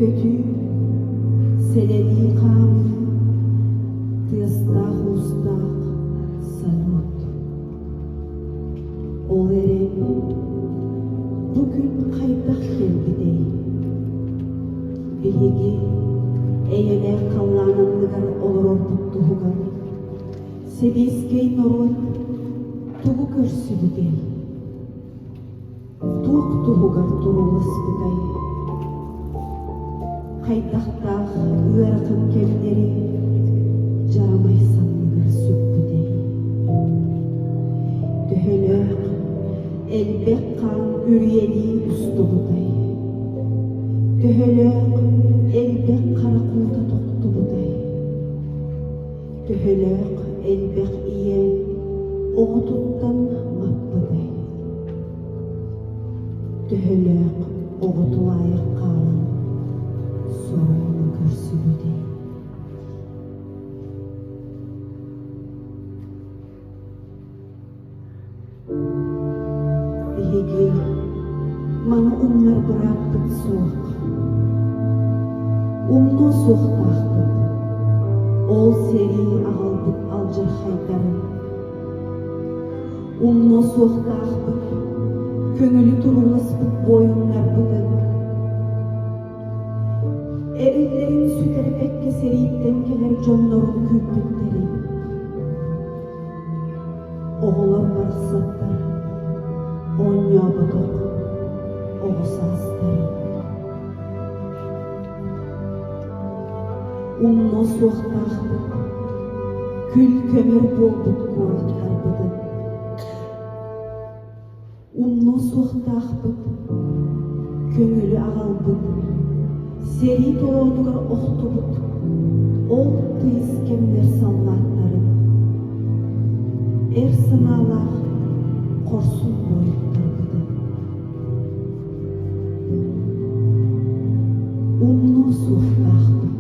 Үөрүү-көтүү, сэлэлии хаамыы, тыастаах-уустаах салют. Ол эрэн бу күн хайдах кэлбитэй? Биһиги эйэлээх халлаан анныгар олорорбут туһугар сэбиэскэй норуот тугу көрсүбүтэй? Туох туһугар турууласпытай? Хайдахтаах ыарахан кэмнэри дьарамай санныгар сүкпүтэй? Төһөлөөх элбэх хаан үрүйэлии устубутай? Төһөлөөх элбэх хара куута тохтубутай? Төһөлөөх элбэх ийэ оҕотуттан маппытай? Төһөлөөх оҕо тулаайах хаалан суруйууну көрсүбүтэй? Биһиги маны умнар бырааппыт суох. Умнуо суохтаахпыт. Ол сэрии аҕалбыт алдьархайдарын. Умнуо суохтаахпыт, көҥүлү турууласпыт буойуннарбытын. Эрэллэрин сүтэрбэккэ сэрииттэн кэлэр дьоннорун күүппүттэрин. Оҕолор барахсаттар оонньооботох оҕо саастарын. Умнуо суохтаахпыт, күл-көмөр буолбут куораттарбытын. Умнуо суохтаахпыт, көҥүлү аҕалбыт, сэрии толоонугар охтубут ол тыйыс кэмнэр саллааттарын, эр санаалаах хорсун буойуттарбытын. Умнуо суохтаахпыт.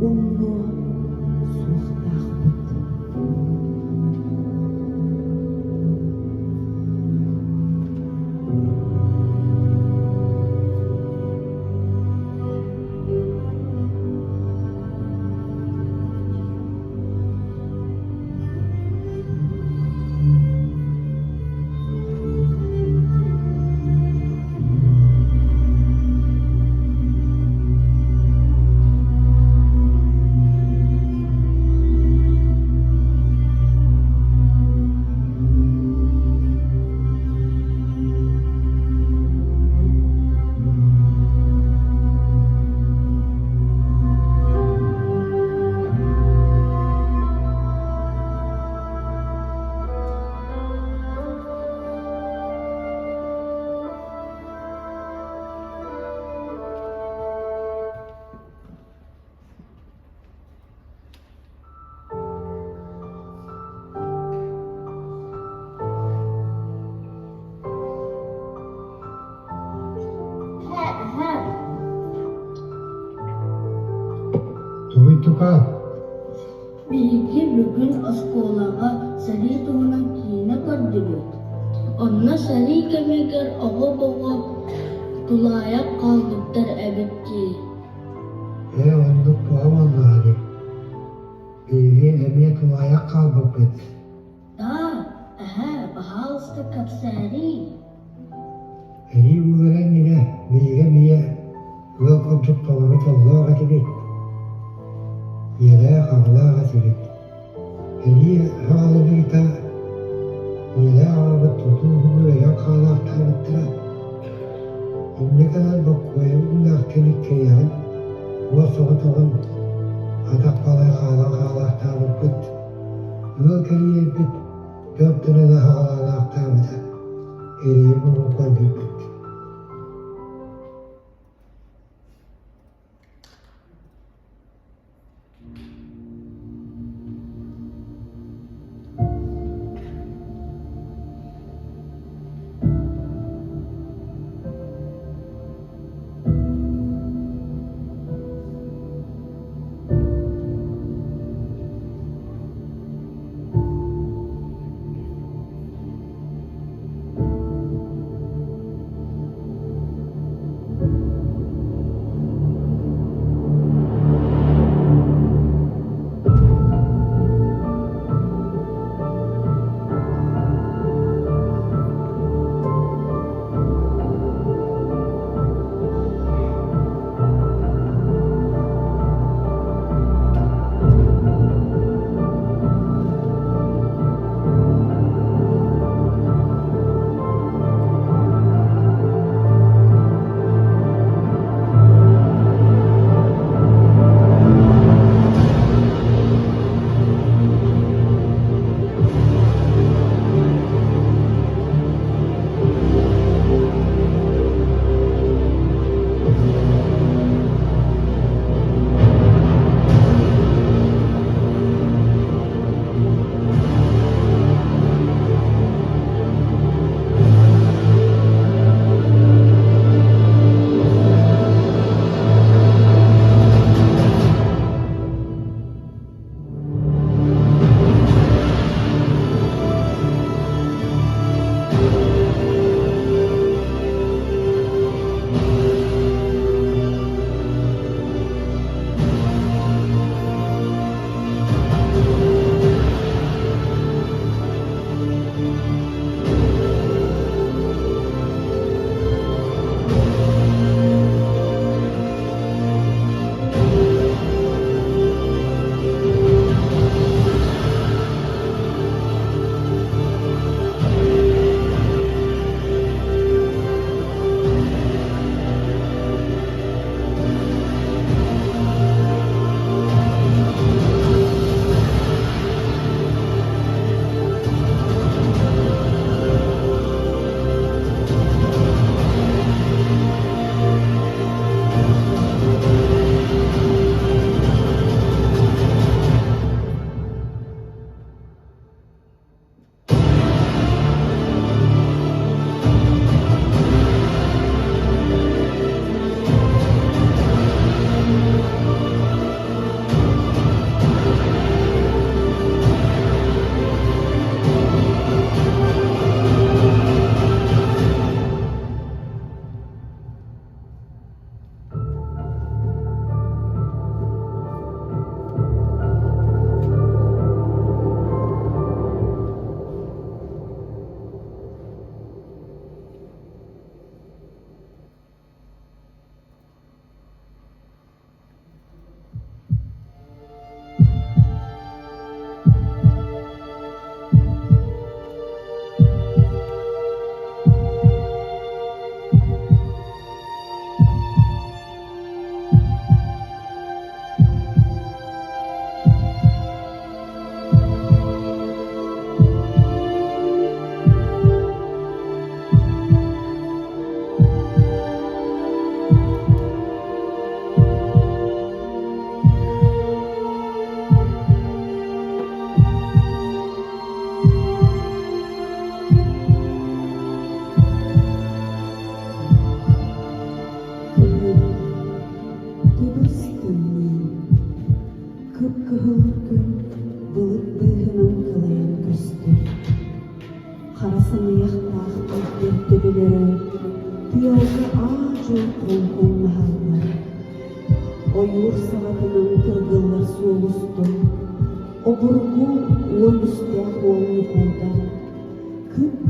Умнуо суохтаахпыт. Тугуй тукаа? Биһиги бүгүн оскуолаҕа сэрии туһунан киинэ көрдүбүт. Онно сэрии кэмигэр оҕо-оҕо тулаайах хаалбыттар эбит дии. Ээ, оннук туһа буоллаҕа дии. Биһиги эмиэ тулаайах хаалбыппыт. Да, эһээ, баһаалыста кэпсээриий. Эһии уулара иннинэ биһиги эмиэ ыал курдук толору дьоллоох этибит. Ийэлээх, аҕалаах этибит. Эһии аҕалыныыта ийэлээх аҕабыт тутуу-уһугу өлөн хаалаахтаабыттара. Инньэ гынан боккуойабын иккиэйэҕин уос соҕотоҕун атах балай хаалан хаалаахтаабыппыт. Ыал кэрийэрбит дьон тылын аһаҕалаахтаабыта, эрэйи-буруйу көрбүппүт.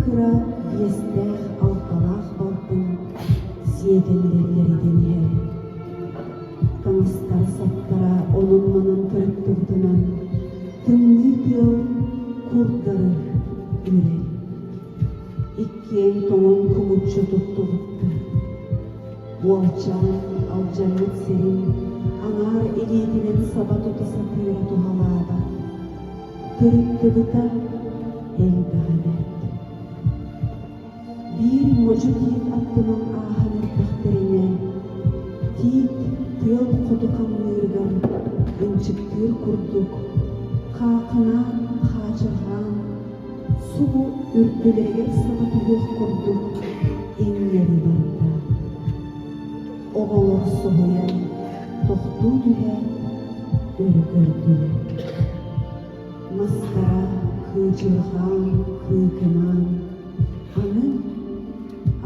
кыра биэстээх-алталаах балтын сиэтэллэринэн иһэр. Таҥастара-саптара онон-манан тырыттыбытынан тымныы тыал курдары үрэр. Иккиэн тоҥон кумуччу туттубуттар. Уолчаан алдьаммыт сирин аҥаар илиитинэн саба тута сатыыра туһалаабат. Тырыттыбыта элбэҕэ бэрт. Биир модьу тиит аттынан ааһан эрдэхтэринэ, тиит тыал хоту хамныырыгар ынчыктыыр курдук, хаахынаан, хаачырҕаан, субу үрдүлэригэр саба түһүөх курдук иҥнэри барда. Оҕолор соһуйан, тохтуу түһээт, өрө көрдүлэр. Мастара кыычырҕаан, кыыкынаан, аны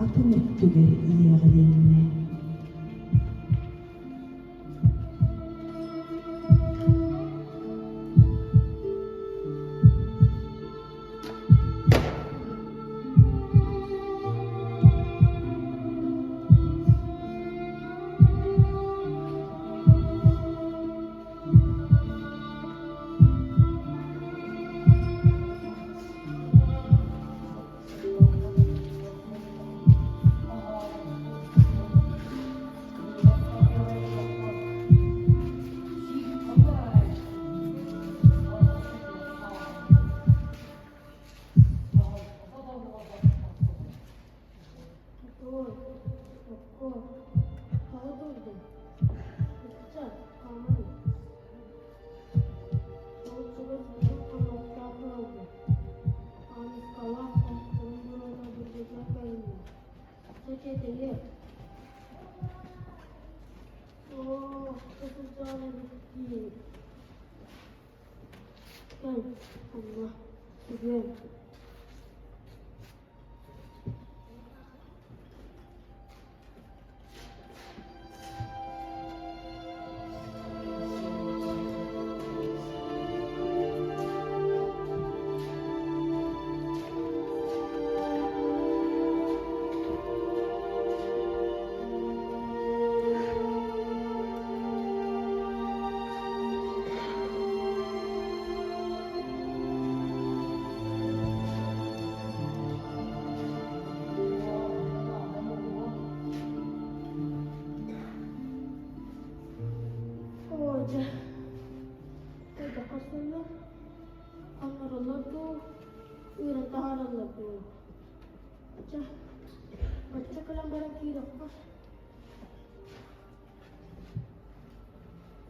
атын өттүгэр иэҕилиннэ.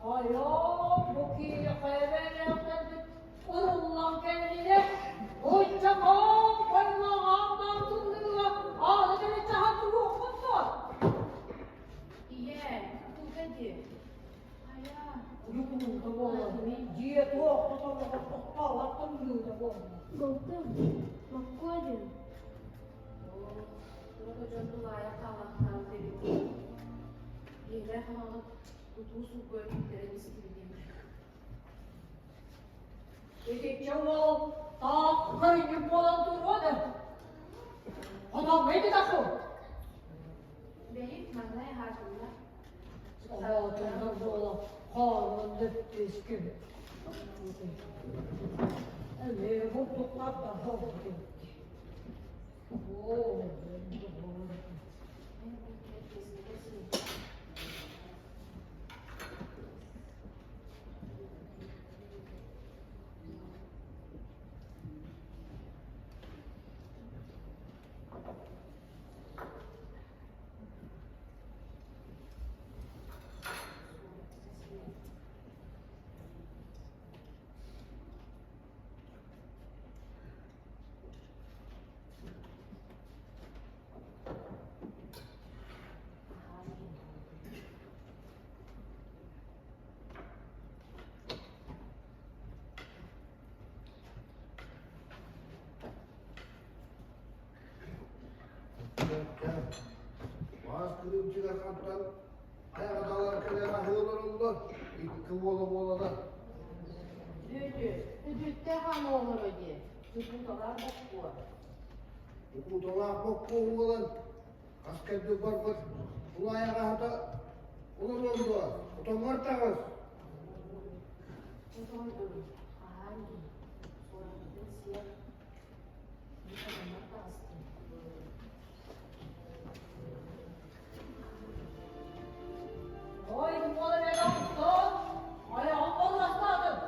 Айоо, бу киһиэхэ эбээлээхтэрбит ырыллан кэллилэр. Ыччакаан хоймоҕоон тымныыга ааны кэличчэһэн туруоххун дуо? Ийээ, тута дии. Хайа? Уйугунуута буолан, дьиэ туох да тобоҕор тохтообот тымныыта буолла. Балтым, Моккуо диэн. Оо, тура дьон тулаайах хаалаахтаабыт эбит. Ийэлээх аҕаҕыт утуу суугу өлбүттэрин истибитим. Итиччэ уол таах көрүнньүк буолан туруо да. Хотоҥҥо ититаху. Бэйи, маҥнай аһаатыллар. Оҕотуннар буола хаалан дөптүөскүм. Эмиэ бурдуктардан холбутум. Оо, Маас кырыымчыгар хантан айаҕа далар кэлэн аһыы олороллор, икки уола буолана. Бүөтүр, үтүттээх аны олоро дии, тутуталар боккуо. Укууталаах боккуо буолан, хас кэлбит барбыт тулаайаҕа аһата олоруон дуо? Хотоҥҥор таҕыс! Хотоойдору аһаан иһин, суорҕаннарын сиэн, мин хотоммор таҕыстым. Ой, буолан эрэ охтон, айаҕын болластаатым.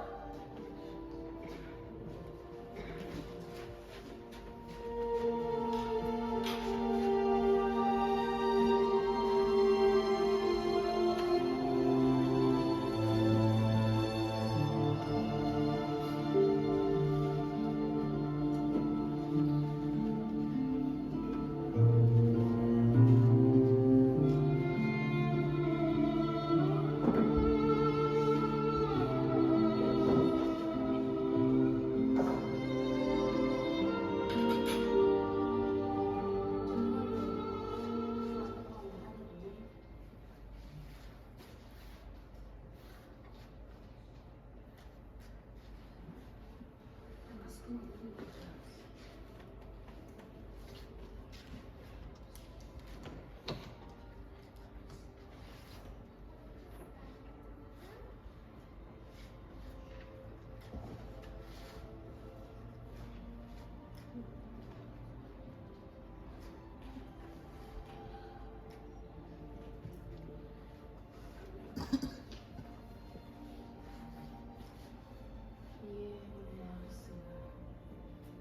Ийээ, уоннааҕы сыла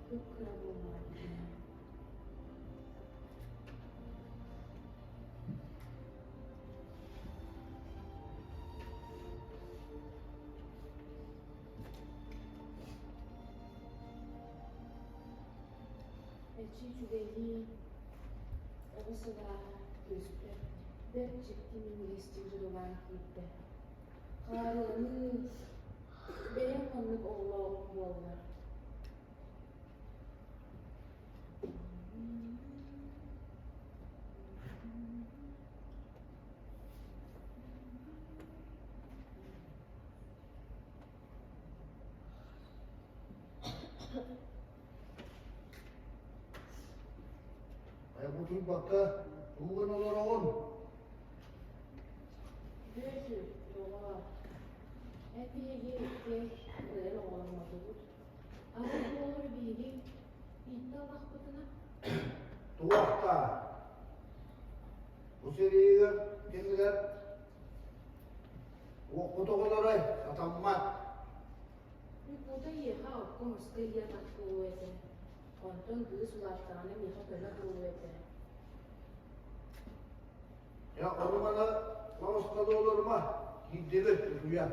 кып-кыра буоллаҕа дии. Эчи үчүгэйиин, оҕо сылааһа түөспэр бэрт дьикти минньигэстик дьырылаан киирдэ. Хаарыаныы, бэйэҥ ханнык оҕолоох буоллар. Айа бутуйбакка тугун олороҕун? Бүөтүр, доҕоор, эн биһиги иккиэн кыайан оҕоломмотубут. Атын оҕолору биһиги ииттэ ыллахпытына? Туохта? Бу сэриигэр кэмигэр уоппут оҕолоро сатаммат. Ньукуута эйиэхэ окко муска илии-атах буолуо этэ. Онтон кыыс улааттаҕына миэхэ көмө буолуо этэ. Я ону-маны лаҕыста олорума, киирдибит утуйа.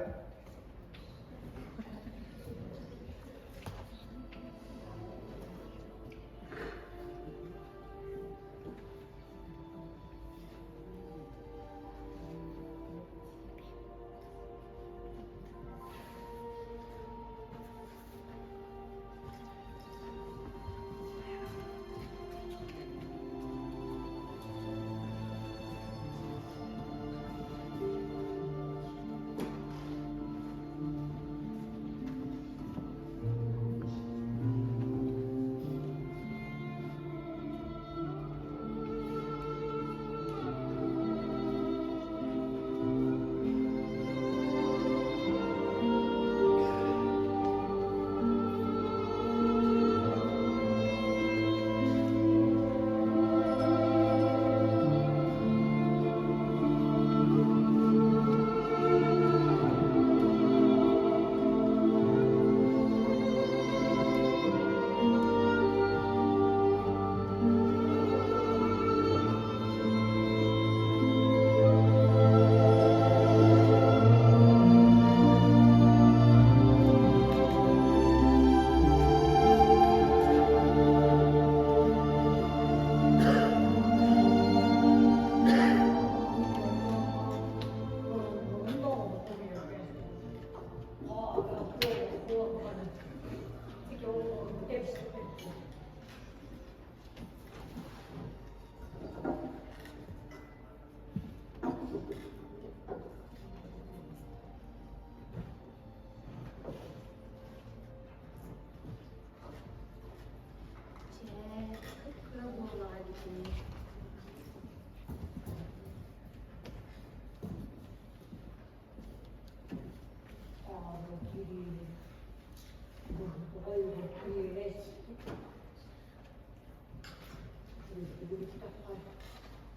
Күүрдүбүттэххэ,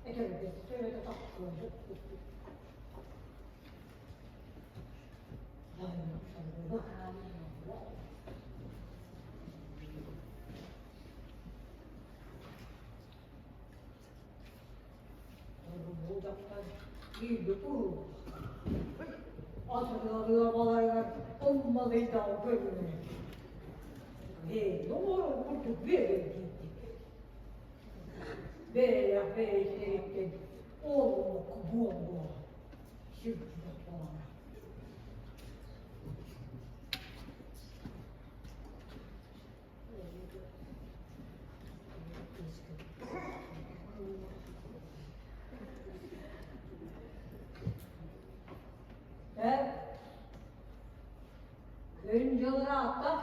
этэрбэс төбөтө тахсыан сөп курдук. Бу дьахтар бииргэ куруук атырыалыабаларыгар оммалыйдаҕа көрүҥэ. Бэйэни оҥорор курдук биэрэр диирдик. Бэйэлээх бэйэтиттэн ол омукку буолуо сирдьит буолара. Э, күн-дьыл ыраатта.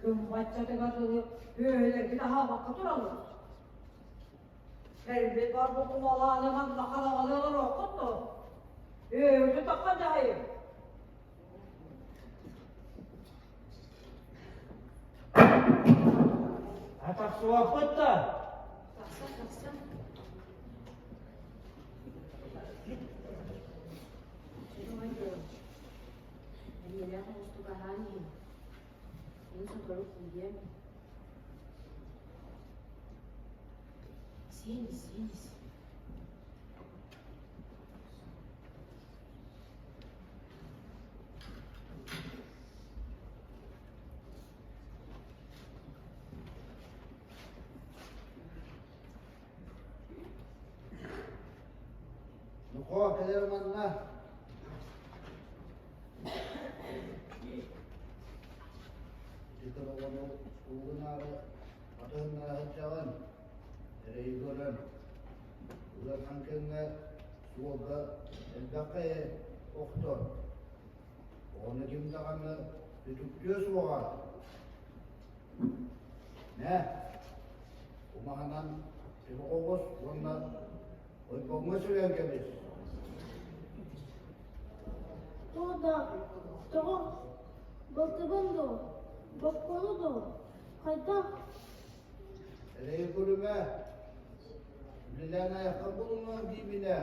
Күн баччатыгар дылы үөһэлэргин аһаабакка тураллар. Кэлбит барбыт кумалааны манна хараҕалыы олоруоххут дуо? Үөһүтү таххан дьаһайым. Тахсыбаппыт да? Тахсан, тахсан. Эниэлээх оҕустук аһаан иһин. Мин сотору тиийиэм. Сиэн ис, сиэн ис. Нохоо, кэлэр манна. Ити оҕону уугунаары атыһыннара сылдьаҕын, эрэйи көрөн. Ыарахан кэмҥэ суолга элбэх киһи охтор. Оҕону ким даҕаны үтүктүө суоҕа. Мэ, умаһынан тимэх оҕус уонна ойбоҥҥо сүгэн кэбис. Тоҕо да, тоҕо? Балтыбын дуо? Боккуону дуо? Хайдах? Эрэйи көрүмэ, үлэлээн айахха булунуоҥ диибинэ.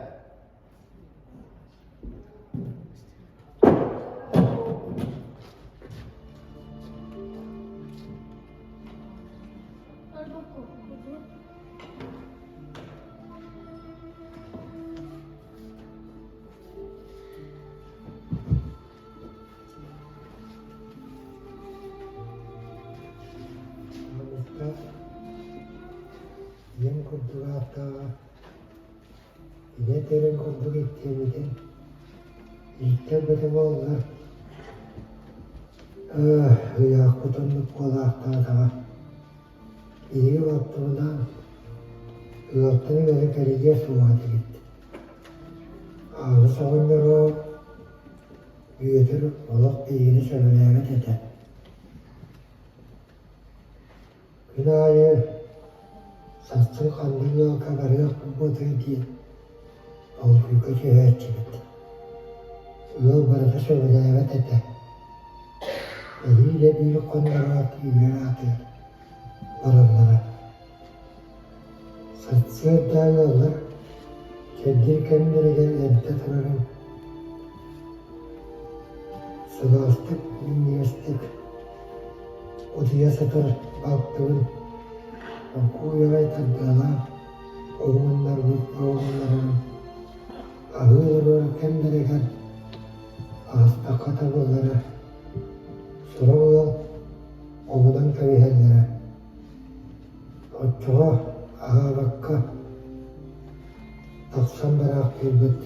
Манныкка ийэм курдук ааттааҕа, ийэ этэрин курдук иттиэбитин, ииттэрбитэ буоллар, ыйаахпыт оннук буолаахтаатаҕа. Биһиги балтыбынаан ыалтан ыалы кэрийиэ суоҕа этибит. Ааныс оҕонньору Бүөтүр олох биһигини сөбүлээбэт этэ. Күн аайы сарсын ханнык ыалга барыах буолбутуй диэн толкуйга түһээччибит. Ыал барыта сөбүлээбэт этэ. Эһиил эбии хоннороот үүрэр аатыгар бараллара. Сарсыарда ыаллар чэбдик кэмнэригэр эрдэ турарын сылаастык, минньигэстик утуйа сытар балтыбын оргууй аҕай тардыалаан уһугуннарбыт уһугуннаран аһыы олорор кэмнэригэр аһастахха табыллара, сорох ыал омунан кэбиһэллэрэ. Оччоҕо аһаабакка тахсан бараахтыырбыт.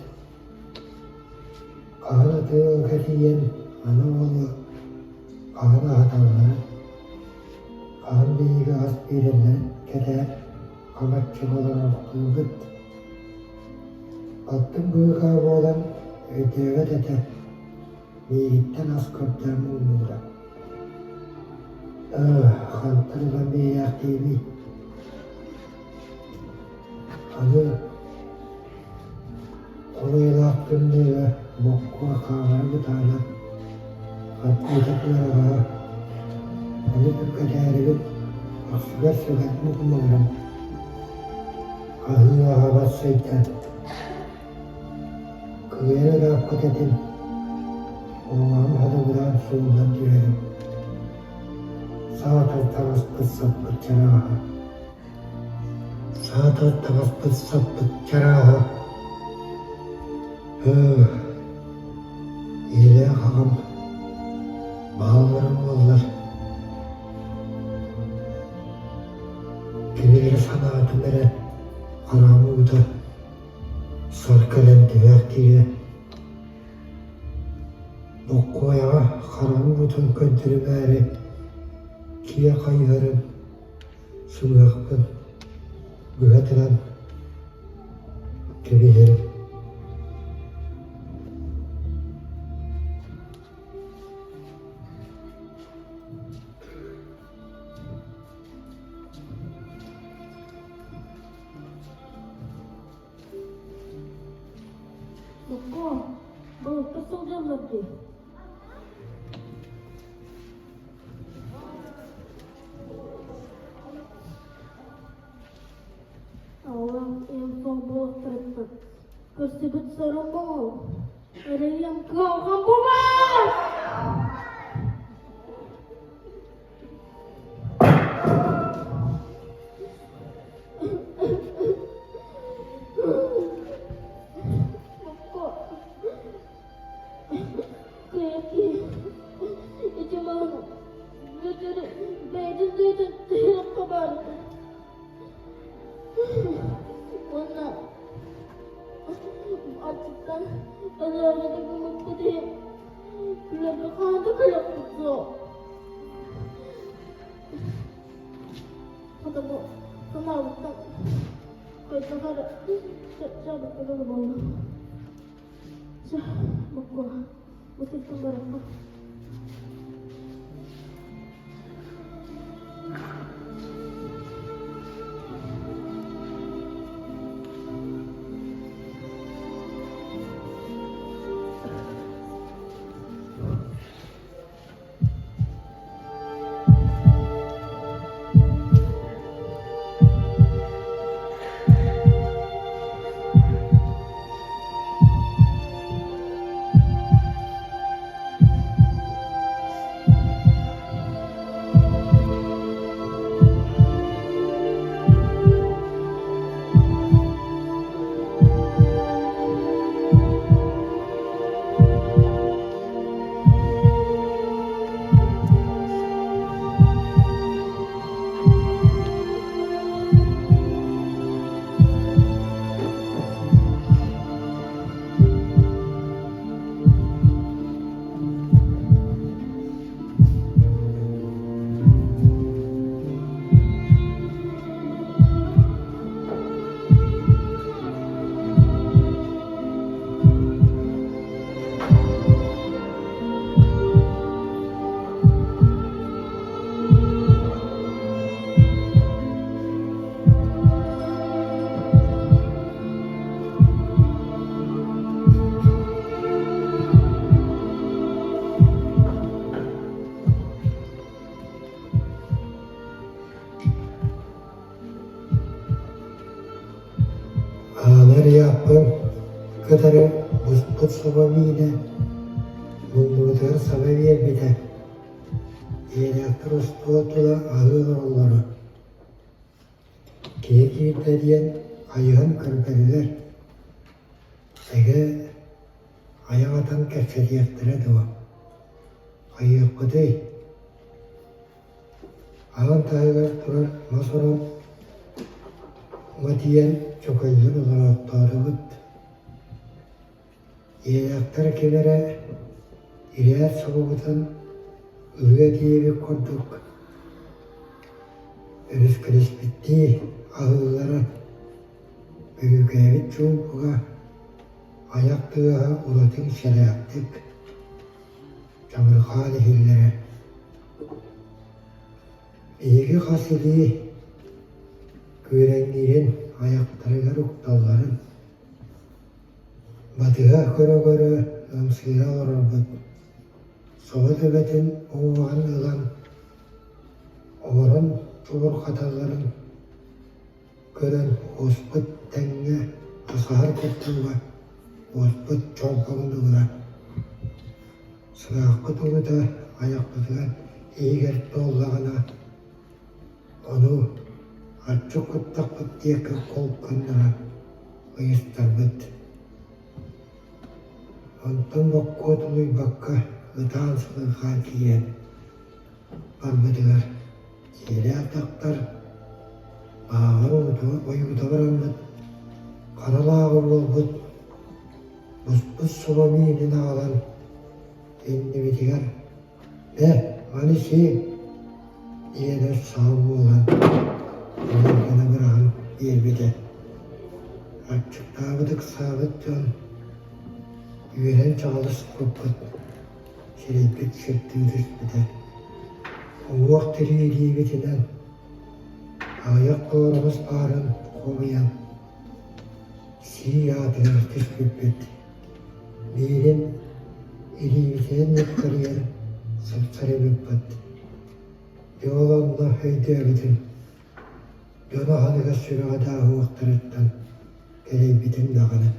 Хаһан атыылга тиийэн аны уолу хаһан аһаталлара, хаһан биһиги ас биэрэллэрин кэтээн хамаччыга олороохтуубут. Аттым быыкаа буолан өйдөөбөт этэ, миигиттэн ас көрдөөн муҥнуура. Хантан ылан биэрээхтиибий? Аны ол айылаах тымныыга боккуо хаамара бытаана, хаппыыта кыараҕаһа, ону бүккэтээрибит ахсыгар сүгэн муҥнуурум. Аһыы аһаҕас сыйда, кыайан ырааппыт этим, уҥуоҕум хатыгыраан сууллан түһэрим, саатар таҥаспыт саппыт чарааһа, саатар таҥаспыт саппыт чарааһа, ыы, ийэлээх аҕам баалларым буоллар Кинилэри санаатым эрэ, хараҕым уута сар кэлэн түһээхтиирэ. Боккуойаҕа хараҕым уутун көрдөрүмээри киэ хайыһарын сымыһахпын быһа тыран кэбиһэрим. Боккуо, балыкка сылдьаллар дии. Аллах ийэм суох буолуохтарыттан көрсүбүт сорум буолуо. Эрэйим кыһалҕам буолбат! Ити маһын бүтүр бэйэтин дыытын түһүөххэ баарда. Уонна аттыттан өлөөрү гыммыппыт иһин күлэргэ хаһан да кэлиэхпит суох. Хата бу санаабыттан хайдах эрэ чэпчээбиккэ дылы буолла. Чэ, бокуо, бу сиртэн барыахха. Аана Ильяппын кытары буспут собо миинэ муннубутугар саба биэрбитэ. Ийэлээхтэр остуол тула аһыы олороллоро. Киһи киирдэ диэн хайыһан көрбөтүлэр. Эгэ айах атан кэпсэтиэхтэрэ дуо? Хайыахпытый? Аан таһыгар турар мас орон уҥа тиийэн чөкөллөн олороохтоотубут. Ийэлээхтэр ким эрэ ирээт собобутун ылыа диэбит курдук өрүскэлэспиттии аһыыллара бүрүүкээбит чуумпуга айах тыаһа ураты сэрээхтик чабырҕаан иһиллэрэ. Биһиги хас илии күөрэҥниирин айахтарыгар укталларын батыһа көрө-көрө ымсыыра олорорбут. Собо төбөтүн уҥуоҕун ылан, олорон чубурҕаталларын. Көрөн уоспут тэҥҥэ хасыһар курдуга, уоспут чолбоҥнуура. Сыраахпыт уута айахпытыгар иһигэр туоллаҕына, ону аччык куттахпыт диэки кол гыннаран ыйыстарбыт. Онтон боккуо тулуйбакка ытаан сылырҕаан киирэн барбытыгар дьиэлээх дьахтар ааҕар ойуута бараммыт, хара лааҕыр буолбут, буспут собо миинин аҕалан иннибитигэр «Э, маны сиэҥ» диэн өс саҕа буолан олор гына быраҕан биэрбитэ. Аччыктаабыт ыксаабыт дьон үөрэн чаҕылыспыппыт сирэйбит сырдыы түспүтэ. Уҥуох тирии илиибитинэн аҕыйах куораҕас баарын хомуйан сии аатыгар түспүппүт. Биирин илиибитинэн ньыктарыйан сапсарыбыппыт. Дьэ ол онно өйдөөбүтүм, дьон аһыныгас сүрэҕэ дааһыахтарыттан кэлэйбитим даҕаны.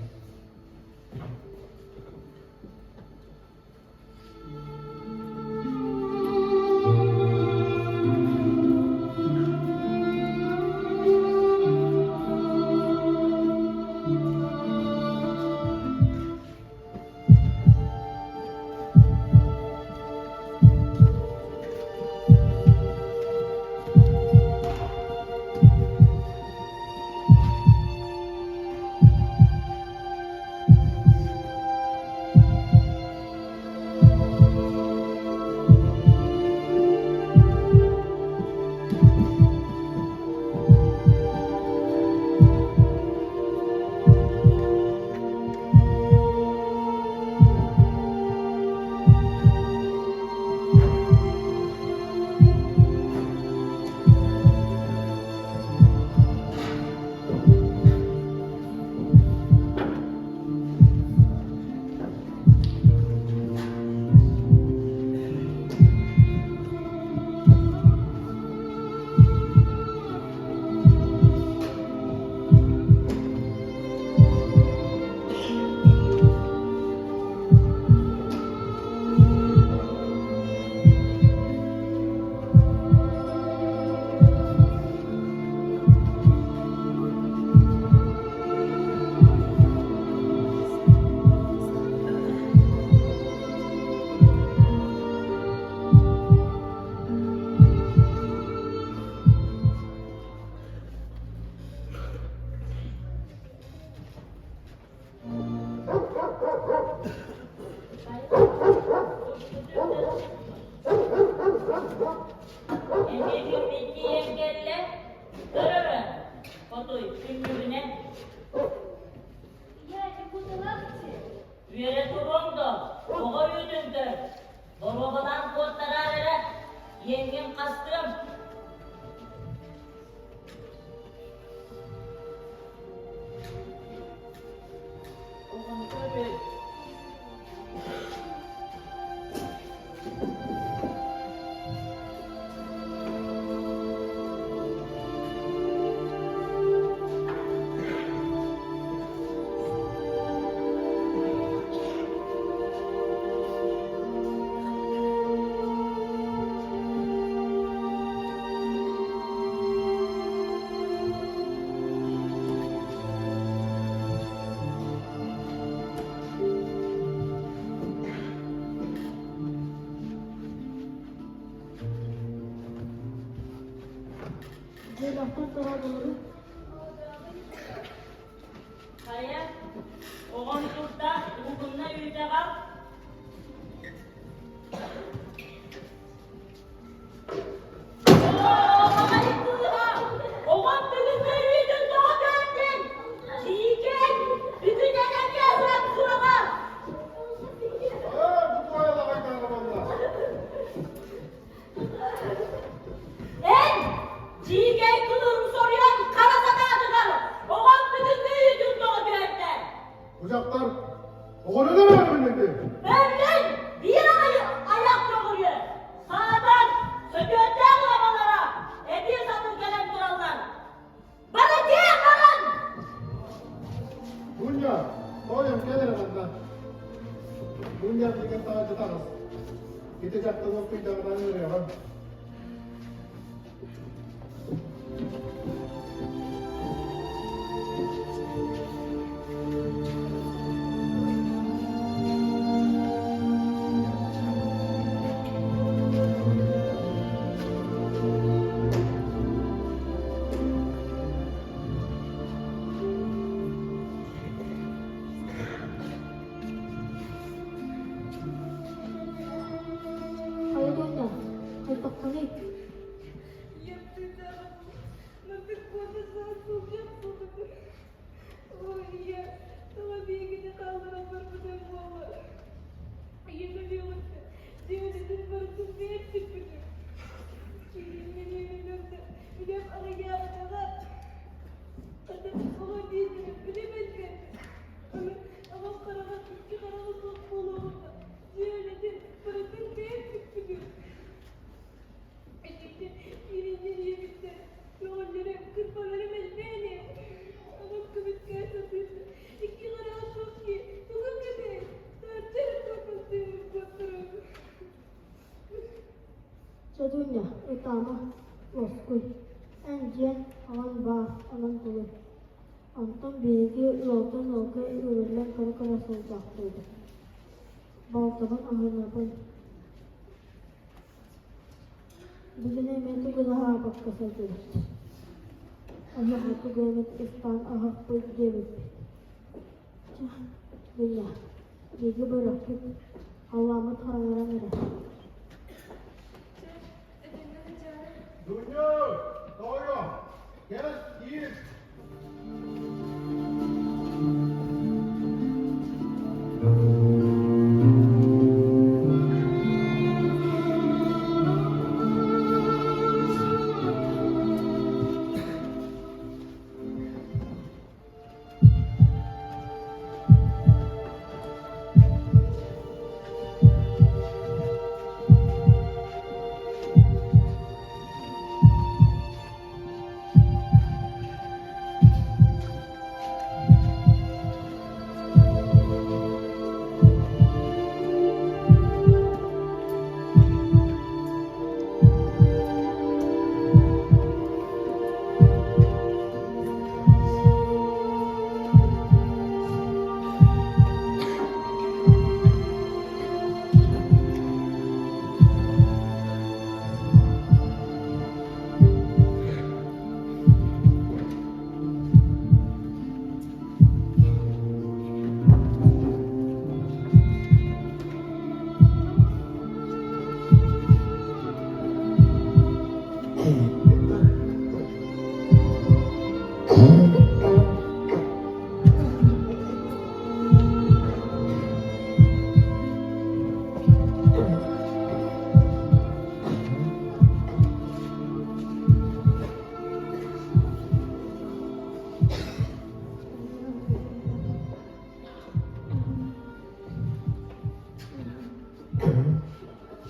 Эмиэ күммүт тиийэн кэллэ. Көр эрэ, хотуй, күннүгүнэн. Үөрэ туруоҥ дуо, оҕо үүтүн көр. Боруобалаан куоттараар эрэ, иэҥҥин хастыам. Оҕону көрү. Хайа, оҕом турда, уһугунна үүтэҕэ. Оҕом бүгүн үүтүн тоҕо көттүн? Сиикэй, бүгүн эн эмиэ ылан сураҕа. Эн, дьиикэй кылын соруйан. дьаабылыгар таһырдьа таҕыс. Ити дьахтар уоскуйдаҕына ыҥырыаҕым. Хайа дуона, хайдаххыный? Чэ, Дуня, ытаама, уоскуй. Эн дьиэҥ аҕаҥ баар, онон тулуй. Онтон биһиги ыалтан ыалга үүрүллэн көрө-көрө сылдьаахтыыбыт. Балтыбын аһынабын. Бүгүн эмиэ тугу да аһаабакка сылдьабыт. Эһиэхэ тугу эмит ыстаан аһыахпыт диэбиппит. Чэ, Дуня, биһиги барыахпыт, халлааммыт хараҥаран эрэр. Дуня, тоҕойуом, кэл, киир.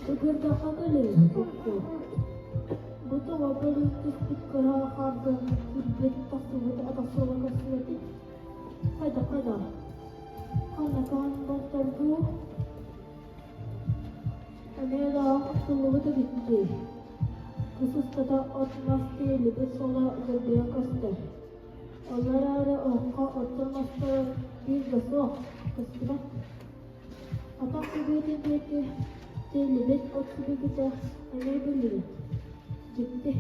Тыгырдахха кэлин, Окко. Бу тоҕо бөлүүн түспүт кыра хаарга киирбит тахсыбыт атах суола көстүбэтий? Хайдах-хайдах? Ханна көһөн болтордуу? Эмиэ да охсуллубут эбит дии. Кыс устата от-мас тиэллибит суола дыргыйан көстөр. Ол эрээри оһоххо оттор мастара биир да суох, көстүбэт. Атах күбүөтүн диэки тиэллибит от сибикитэ эмиэ биллибэт. Дьикти.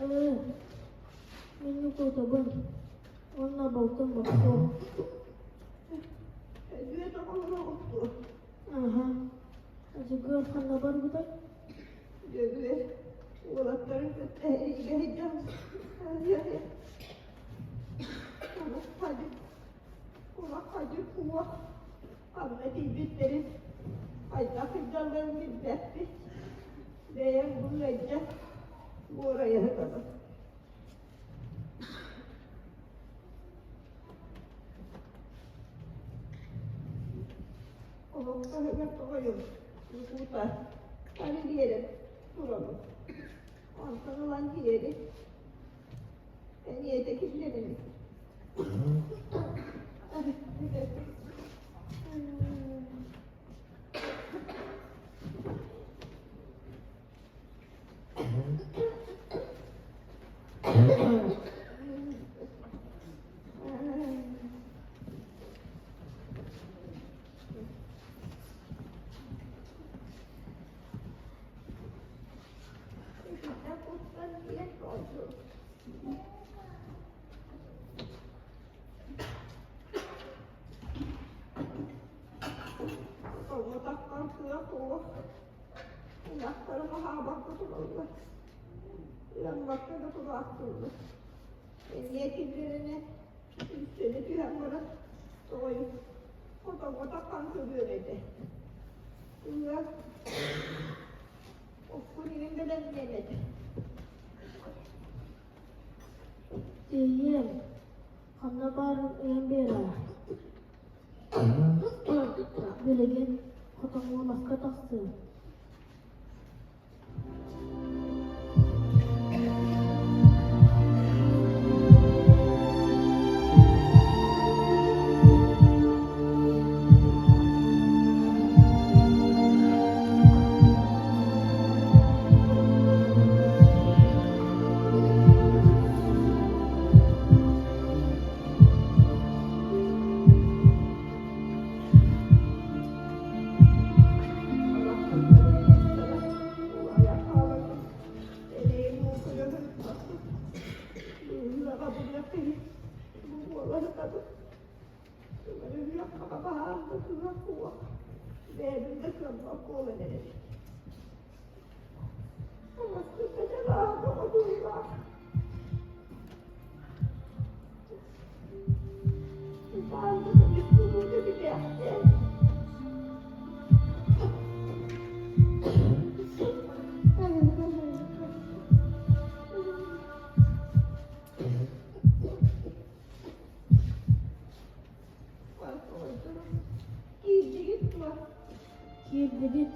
Ээ, мин куотабын уонна балтым босхо. Үөтэ олороҕут дуо? Аһа, Дьөгүөр ханна барбытай? Дьөгүөр уолаттарын кытта эһиги сылдьан Кулах-хадьыр уох ханна тиийбиттэрин хайдах сылдьалларын билбэппит. Бэйэм бу ыалдьан буорайа сытабын. Олохтоһугар тоҕойум Ньукуута аны биэрэн турабын. Онтон ылан киэри эниэтэ киллэрин. Оҕотохтон кыа суох, ынахтарым аһаабакка тураллар, ыаммакка да тураахтыыллар. Эмиэ киллэринэ үссэнэ түһэн баран тоҕойун хотоҥҥо таххан көрүөр этэ. Ыа, оккун иҥин бэлэмниэм этэ. Тиийиэм, ханна баарын ыйан биэрээр. Билигин хотоҥҥо тахсыам. Киирдибит.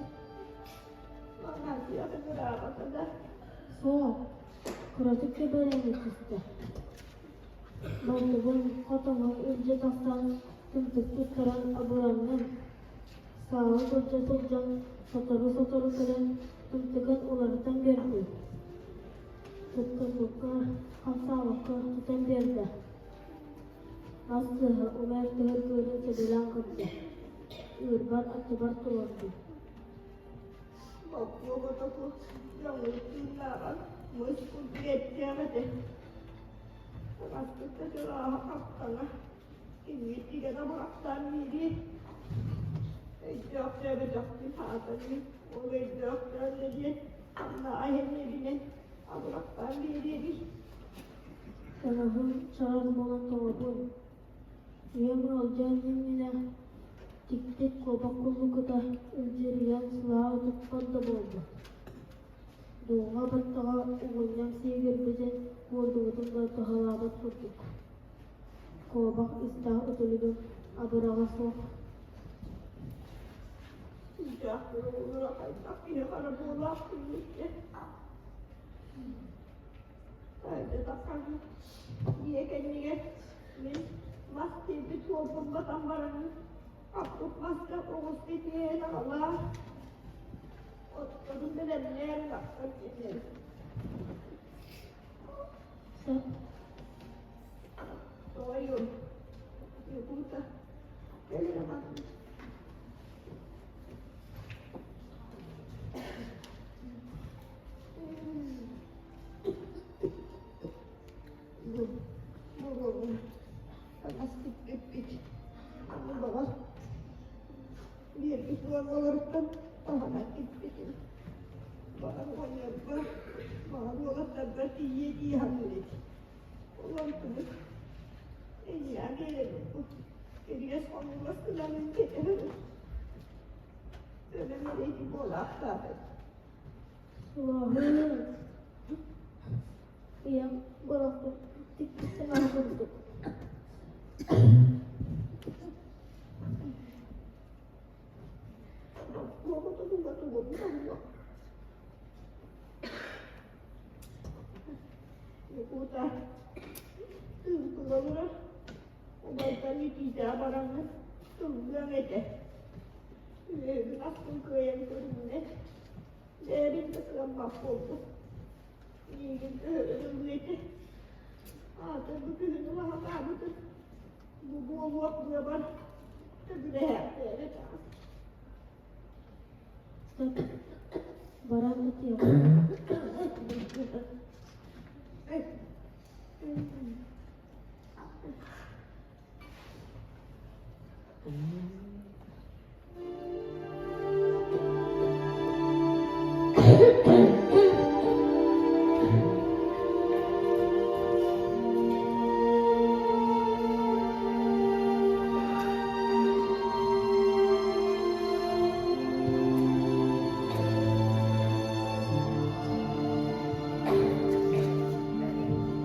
Суох, кыратык кэбэрээҥҥэ түстэ. Балтыбын хотоҥҥо илдьэ тахсан тымтык туттаран абыранным. Сааҕы көрдө сылдьан сотору-сотору кэлэн тымтыгын уларытан биэрдим. Туттарбыкка, хамсаабакка тутан биэрдэ. Мас тыаһа умайар тыһыргыырын сөбүлээн көрдө. Ыырбар аттыбар туруордум. Боппуо котоку дьоҥун тыыннааҕар мыс курдук эттээх этэ. Таҥаспыт чылааһа хаптаҥа, кимҥит тигэн абырахтаан биэриэй. Өйдөөхтөөбөтөхпүн аатаныы, ол өйдөөхтөөн да диэн хамнаҕа иһэннибинэн абырахтаан биэриэбий. Таҥаһым чараас буолан тоҥобун. Ийэм ыалдьан иннинэ тиктик куобах куллукута илдьирийэн сылаа утуппат да буолбут. Дууҥа баттаҕа угунньаҥ сиигирбитин куурдубутун да туһалаабат курдук. Куобах истээх үтүлүгүм абыраҕа суох. Дьахтар оҕолоро хайдах киһи хара буолаахтыыбыт Таххан дьиэ кэннигэр мин мас тиэрбит суолбун батан баран хаппыт маска оҕуска тиэйэн аҕалаа отторун бэлэмнээн тахсан кэлэр. Сөп. Тоҕойуом, Якута, кэлин аман. Бу таҥас тикпиппит. Аны баҕар Биэрбит уолларыттан таһынан киппитим. Баҕар оҕонньорго, баҕар уолаттарга тиийиэ дии саныыр этим. Ол онтубут эйиэхэ кэлэбин бу. Кириэс хомугас гынаммын кэтэһэбин. Өлөн эрэйди буолаахтаабыт. Сылааһын ийэм барахсан тикпит таҥаһа курдук. Якута тыымпыга олорор, убайдар итиитэ бараҥҥын тыллыаҥ этэ. Үөһүн аспын кыайан көрүммэт, бэйэбин да кыаммат буолбут. Миигин төһө ыллыа этэ. Аата бу күһүн улахатаабытын Бу буолуох быабар төбүлэһээхтээри таҕыс. Сөп. Баран ытыаҕым.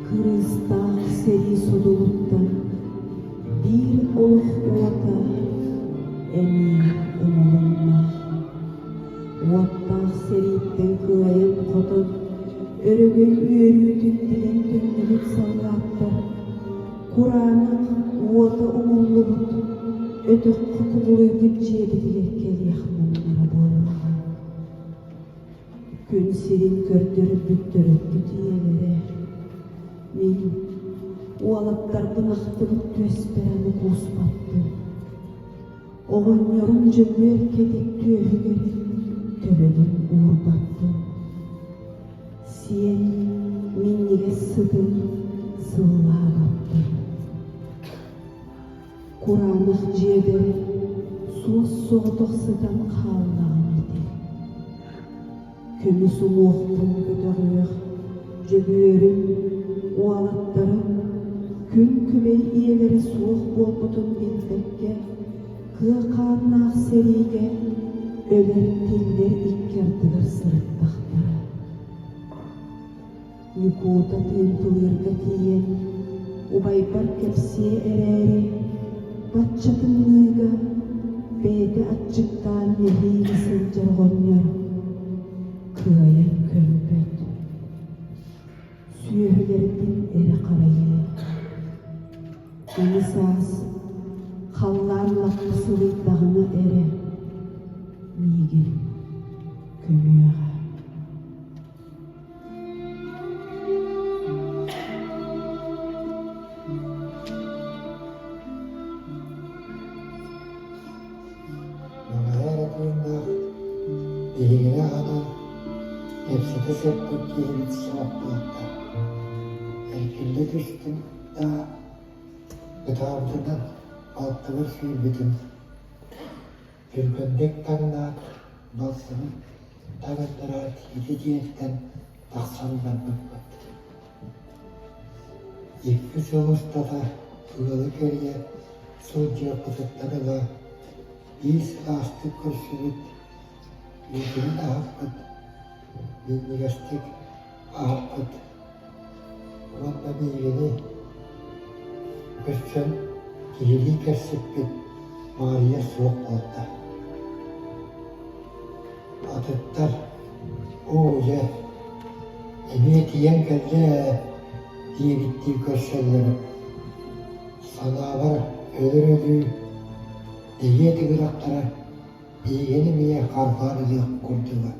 Кырыыстаах сэрии содулуттан биир олох уота эмиэ умулунна. Уоттаах сэрииттэн кыайан-хотон, өрөгөй үөрүүтүн билэн төннүбүт саллааттар кураанах уота умуллубут өтөххө кубулуйбут дьиэбитигэр кэлиэх муҥнара буоллаҕа. Күн сирин көрдөрбүт төрөппүт ийэлэрэ мин уолаттарбын ахтыбыт түөспэр аны кууспаппын. Оҕонньорум Дьөгүөр кэтит түөһүгэр төбөбүн уурбаппын. Сиэн минньигэс сытын сыллаабаппын. Кураанах дьиэбэр суос-соҕотох сытан хааллаҕым ити. Көмүс уҥуохпун көтөҕүөх Дьөгүөрүм, уолаттарым күн күбэй ийэлэрэ суох буолбутун билбэккэ, кыа хааннаах сэриигэ өлөр-тиллэр икки ардыгар сырыттахтара. Ньукуута Тыымпылыырга тиийэн, убайбар кэпсиэ эрээри, бачча тымныыга бэйэтэ аччыктаан нэһиилэ сылдьар оҕонньор кыайан көрбөт, сүөһүлэрбин эрэ харайыа. Аны саас халлаан лаппа сылыйдаҕына эрэ миигин көмүөҕэ. Маҥаһа эрэ тыыннаах, биһигини аһатан, кэпсэтэ сыппыт киһибит суох буолта. Эргиллэ түстүм да, ытаабытынан алтыбар сүүрбүтүм. Түргэнник таҥнаат, балсыбыт таҥыннара тиити дьиэттэн тахсан барбыппыт. Икки сыл устата ыалы кэрийэ сылдьыахпытыттан ыла биир сылаастык көрсүбүт, үүтүнэн аһаппыт, минньигэстик аһаппыт уонна биһигини көрсөн киһилии кэпсэппит Маарыйа суох буолла. Атыттар «Оо дьэ, эмиэ тиийэн кэллэ ээ» диэбиттии көрсөллөрө. Санаабар өлөр өлүү эһиэ тыгырахтара биһигини эмиэ харбаан ылыах курдуга.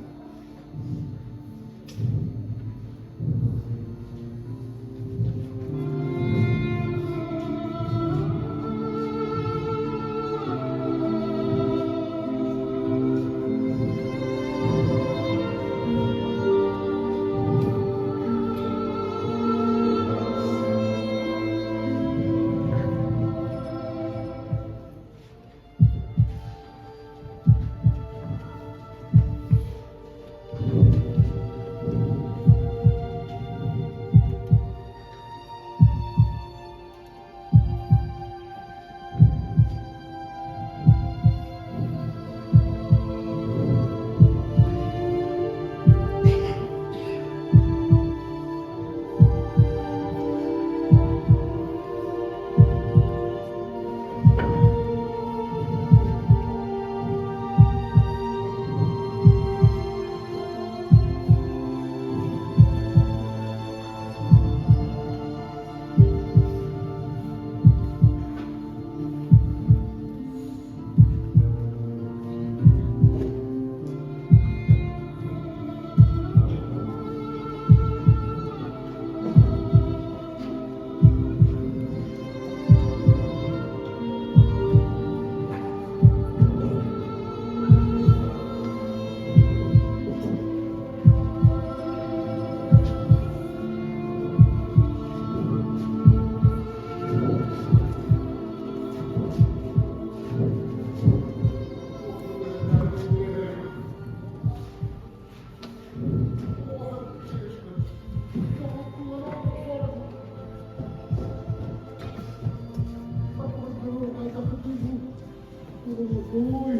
Утуй.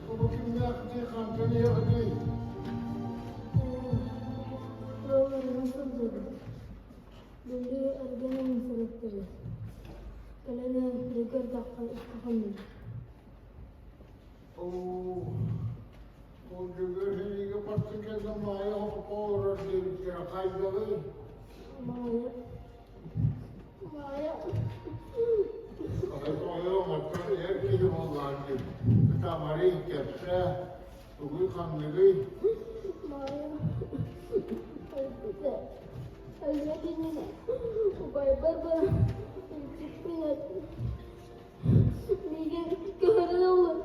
Бу кимнээх дии хантан иһэҕиний? Суолларынан сылдьабын. Бүлүү эргин сырыттыбыт. Кэлэн көрдөххө икки хоннум. Оо, ол Дьөгүөр сэриигэ барсан кэллэ Маайа хоппо олорор диэбиттэрэ хайдаҕый? Маайа Маайа Тоойуом, оттон эр киһи буоллаҕын дии. Ытамарый, кэпсээ, тугуй-ханныгый? Маайа өлбүтэ. Өлүөн иннинэ убайбар баран илдьиппин Миигин көһөрөн ыллын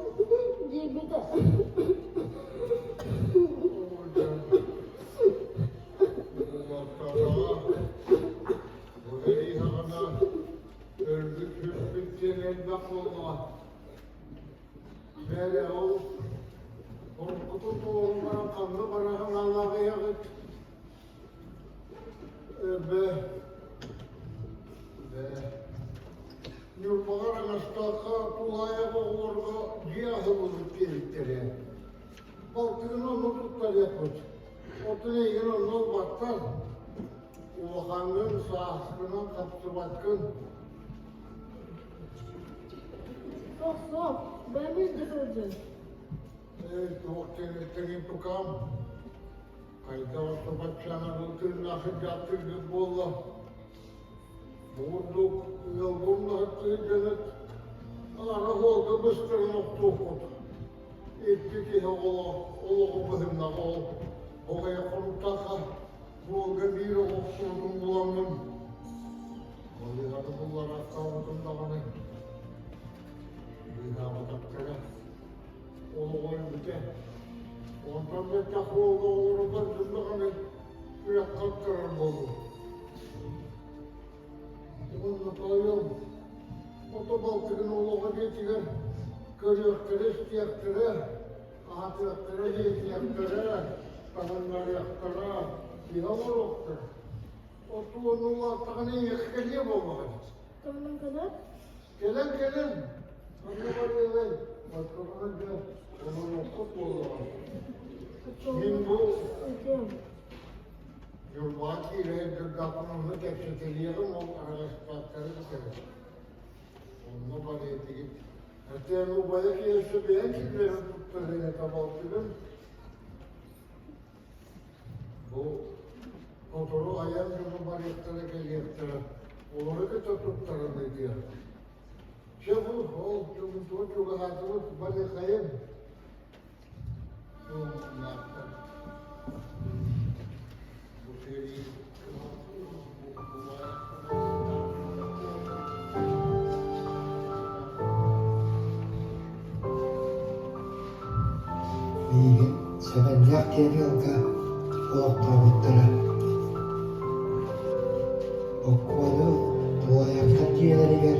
диэбитэ. Уолаттара бу сэрии саҕана өлбүт сүппүт диэн элбэх буоллаҕа. Бээрэ ол уруккутун толору баран ханна бара санаалаах иһэҕит? Эбэ Бээ Ньурбаҕа Аҥастаахха тулаайах оҕолорго дьиэ аһыллыбыт диэбиттэрэ. Балтыгын онно туттарыахпыт. Оттон эйигин онно ылбаттар. Улахаҥҥын, сааскынан хапсыбаккын. Суох, суох, бэйэм илдьэ сылдьын. Эй, туох диэн тукаам? Хайдах орто баччаҥа бу тыыннаах сылдьаахтыыргыт буолла? Бу курдук ыалбын наһыттыы дьонут аара суолга быстаран охтуоххут. Икки киһи оҕолоох олоҕу быһыннаҕа ол. Оҕойо хонуктахха суолга биир оҕо охсубутун буламмын балыыһаны буллараахтаабытым даҕаны быыһаабатахтара. Олоҕо өлбүтэ. Онтон бэттэх уолга оҕолоро көрдүм даҕаны үрэххэ ыттарар буоллум. Уонна тоойуом, ото балтыгын олоҕо дьиэтигэр көрүөхтэрэ-истиэхтэрэ, аһатыахтара, дьиэтиэхтэрэ, таһыннарыахтара, киһи оҥоруохтара. Отуон улааттаҕына эйиэхэ кэлиэ буоллаҕа. Тоннон кэлэр? Кэлэн кэлэн, онно барыаҕай, оччоҕуна дьэ олоруоххут буоллаҕа. Мин бу Ньурбаҕа киирэн турдахпына онно кэпсэтэлиэҕим ол араҕаспаттары кытары. Онно барыатыгыт. Артем убайа киһи бэйэҥ киллэрэн туттарыҥ этэ балтыгын. Бу сотору айан дьоно барыахтара кэлиэхтэрэ, олору кытта туттаран ыытыах. Чэ бу ол чугунтуга чугаһаатыбыт барыахайын. Бу сэрии Миигин Сэмэннээх диэн ыалга олохтообуттара. Боккуону Тулаайахтар дьиэлэригэр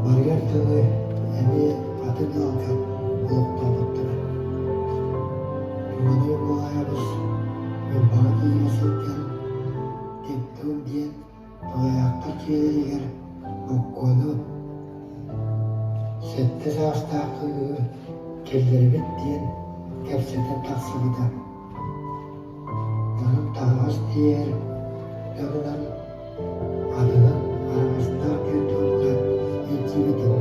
барыар дылы эмиэ атын ыалга олохтообуттара. Иван Николаевич Ньурбаҕа тиийэ сылдьан Типтуун диэн Тулаайахтар дьиэлэригэр Боккуону сэттэ саастаах кыыһы киллэрэбит диэн кэпсэтэн тахсыбыта. Онон таһаҕас тиэйэр дьонунан атынан араҥастаах диэн тылга илдьибитим.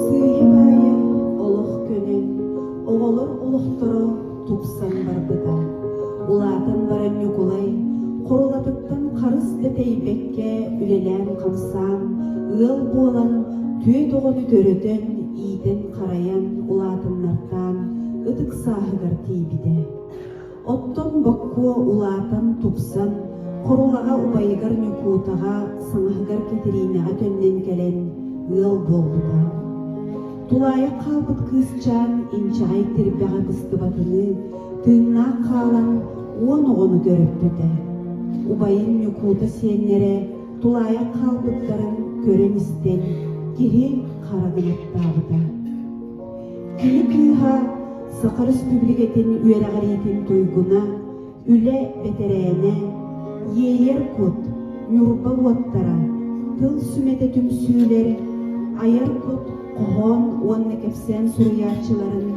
Сыыйа-баайа олох көнөн, оҕолор олохторо тупсан барбыта. Улаатан баран Ньукулай Хорулатыттан харыс да тэйбэккэ үлэлээн-хамсаан, ыал буолан, түөрт оҕону төрөтөн, иитэн-харайан, улаатыннартаан ытык сааһыгар тиийбитэ. Оттон Боккуо улаатан, тупсан, Хорулаҕа убайыгар Ньукуутаҕа, саҥаһыгар Кэтириинэҕэ төннөн кэлэн ыал буолбута. Тулаайах хаалбыт кыысчаан инчэҕэй тирбэҕэ быстыбатыныы тыыннаах хаалан 10 оҕону төрөппүтэ. Убайын Ньукуута сиэннэрэ тулаайах хаалбыттарын көрөн-истэн киһи хара гынаттаабыта. Кини кыыһа Саха Өрөспүүбүлүкэтин үөрэҕириитин туйгуна, Үлэ бэтэрээнэ, Иэйэр кут, Ньурба уоттара, Тыл сүмэтэ түмсүүлэр, Айар кут хоһоон уонна кэпсээн суруйааччыларын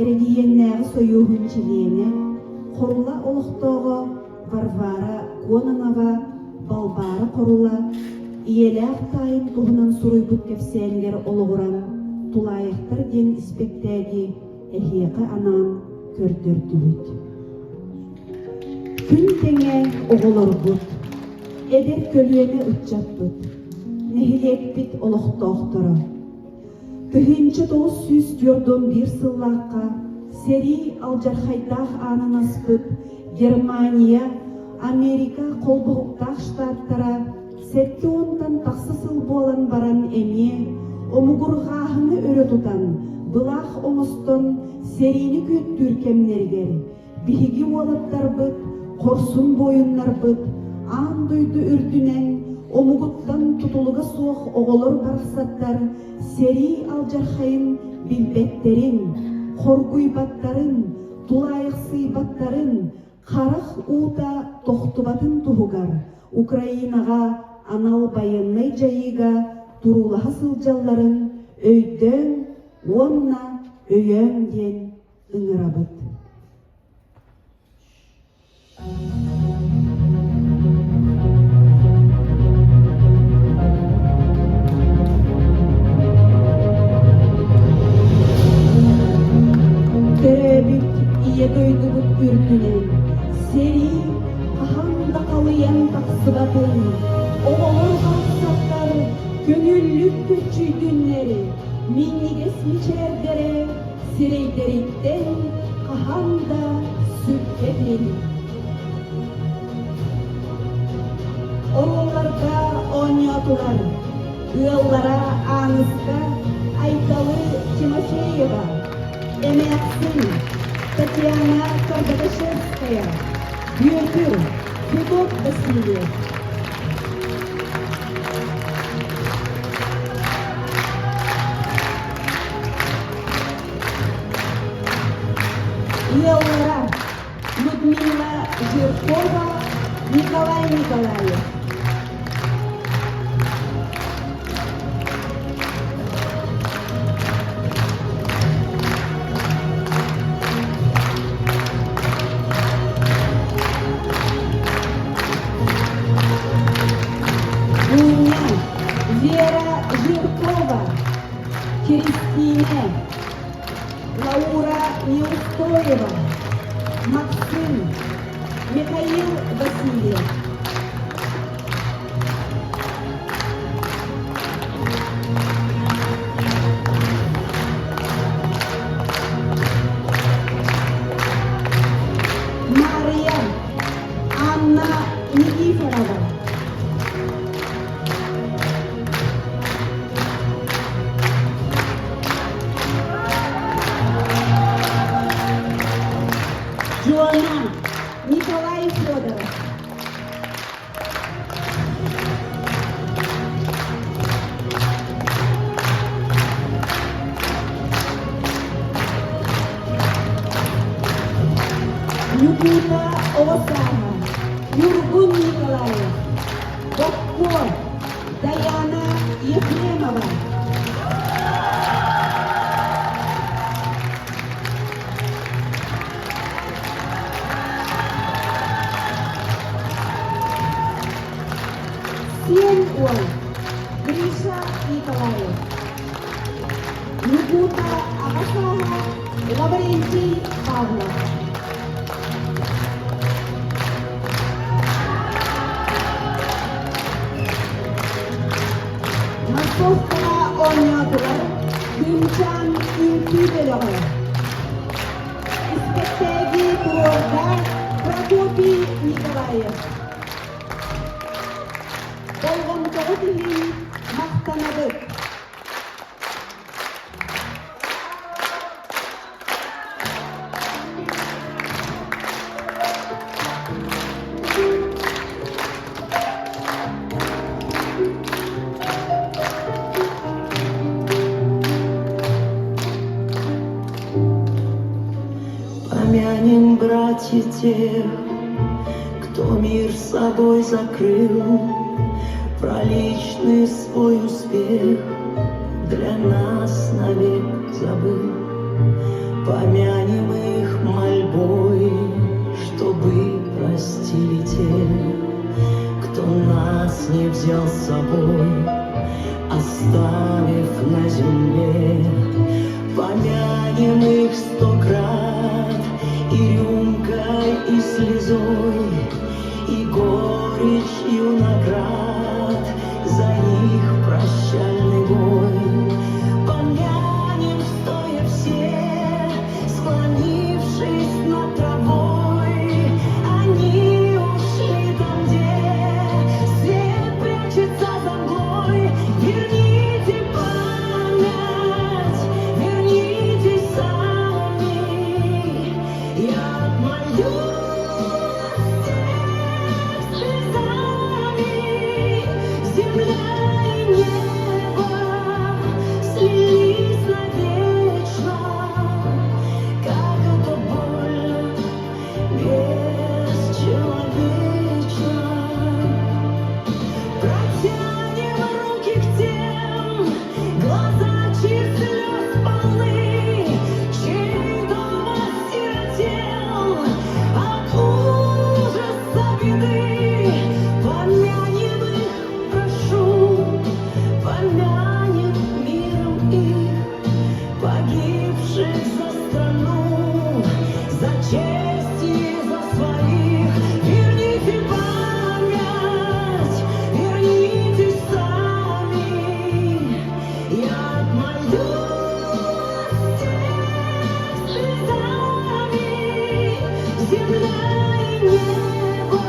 эрэгийиэннээҕи сойууһун чилиэнэ, Хорула олохтооҕо Варвара Кононова, Балбаара Хорула ийэлээх таайын туһунан суруйбут кэпсээнигэр олоҕуран «Тулаайахтар» диэн испэктээги эһиэхэ анаан көрдөрдүбүт. Күн тэҥэ оҕолорбут, эдэр көлүөнэ ыччаппыт, нэһилиэкпит олохтоохторо. 1941 сыллаахха сэрии алдьархайдаах аанын аспыт Германия, Америка холбоһуктаах штаттара сэттэ уонтан тахса сыл буолан баран эмиэ омугурҕааһыны өрө тутан, былаах оҥостон сэриини күөттүүр кэмнэригэр биһиги уолаттарбыт, хорсун буойуннарбыт аан дойду үрдүнэн омугуттан тутулуга суох оҕолор барахсаттар сэрии алдьархайын билбэттэрин, хоргуйбаттарын, тулаайахсыйбаттарын, харах уута тохтубатын туһугар Украинаҕа анал байыаннай дьайыыга туруулаһа сылдьалларын өйдөөн уонна өйөөҥ диэн ыҥырабыт. Төрөөбүт Ийэ дойдубут үрдүнэн сэрии хаһан да халыйан тахсыбатын, оҕолор барахсаттар көҥүллүк көччүйдүннэр, минньигэс мичээрдэрэ сирэйдэриттэн хаһан да сүппэтин. Оруолларга оонньоотулар ыаллара Ааныска Айталы Тимофеева, эмээхсин Татьяна Кардашевская, Бүөтүр Федот Васильев. Ыаллара Людмила Жиркова, Николай Николаев. Дуня, Вера Жиркова, Кристина, Лаура Неустоева, Максим, Михаил Васильев. Мария, Анна Никифорова. Дьуона, Николай Федоров. Ньукуута оҕо сааһа, Ньургун Николаев, Боккуо, Даяна Ефремова. Сиэн уол Гриша Николаев. Ньукуута аҕа сааһа Лаврентий Павлов. Московскаҕа оонньоотулар Кыымчаан үҥкүү бөлөҕө. Испэктээги туруорда Прокопий Николаев. Болҕомтоҕут иһин махтанабыт. Помянем, братья, тех, Кто мир собой закрыл, Про личный свой успех Для нас навек забыл. Помянем их мольбой, Чтобы простили те, Кто нас не взял с собой, Оставив на земле. Помянем их стократ И рюмкой, и слезой, И горечью наград За них прощальный бой. Помянем, стоя все, Склонившись над травой, Они ушли там, где Свет прячется за мглой. Верните память, верните сами. Я отмолюсь слезами. Земля и небо слились навечно. Как это больно, бесчеловечно. Протянем руки к тем, глаза чьих слез полны, чей дом осиротел от ужаса беды. Помянем их, прошу, помянем миром их, погибших за страну, за честь и за своих. Верните память, верните сами. Я отмолюсь слезами. Земля и небо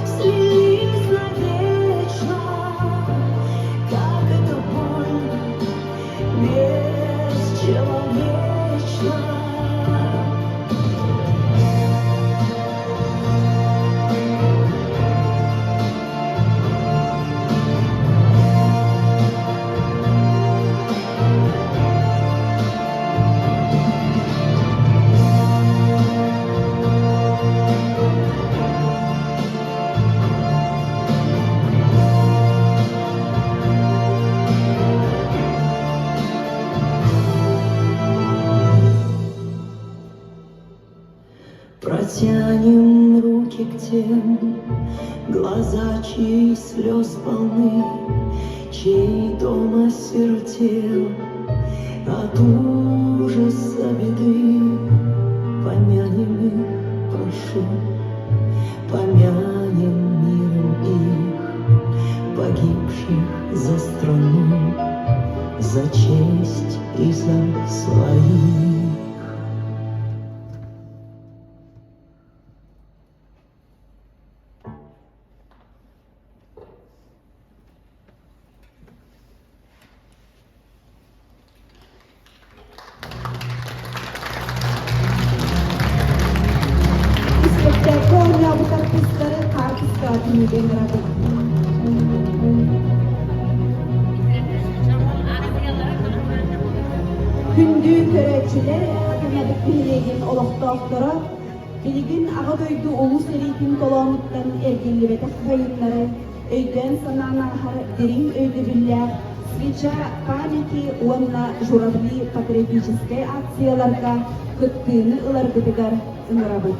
слились навечно. Как это больно, бесчеловечно. Протянем руки к тем, глаза чьи слез полны, чей дом осиротел от ужаса беды. Помянем их, прошу, помянем миром их, погибших за страну, за честь и за своих. Испэктээккэ оонньообут артыыстары хаартыскаҕа түһүүгэ ыҥырабыт. Күндү көрөөччүлэр, Хатыҥадык нэһилиэгин олохтоохторо, билигин Аҕа дойду Улуу сэриитин толоонуттан эргиллибэтэх буойуннары өйдөөн-санаан ааһар дириҥ өйдөбүллээх «Свеча памяти» уонна «Журавли» патриотическай акцияларга кыттыыны ыларгытыгар ыҥырабыт.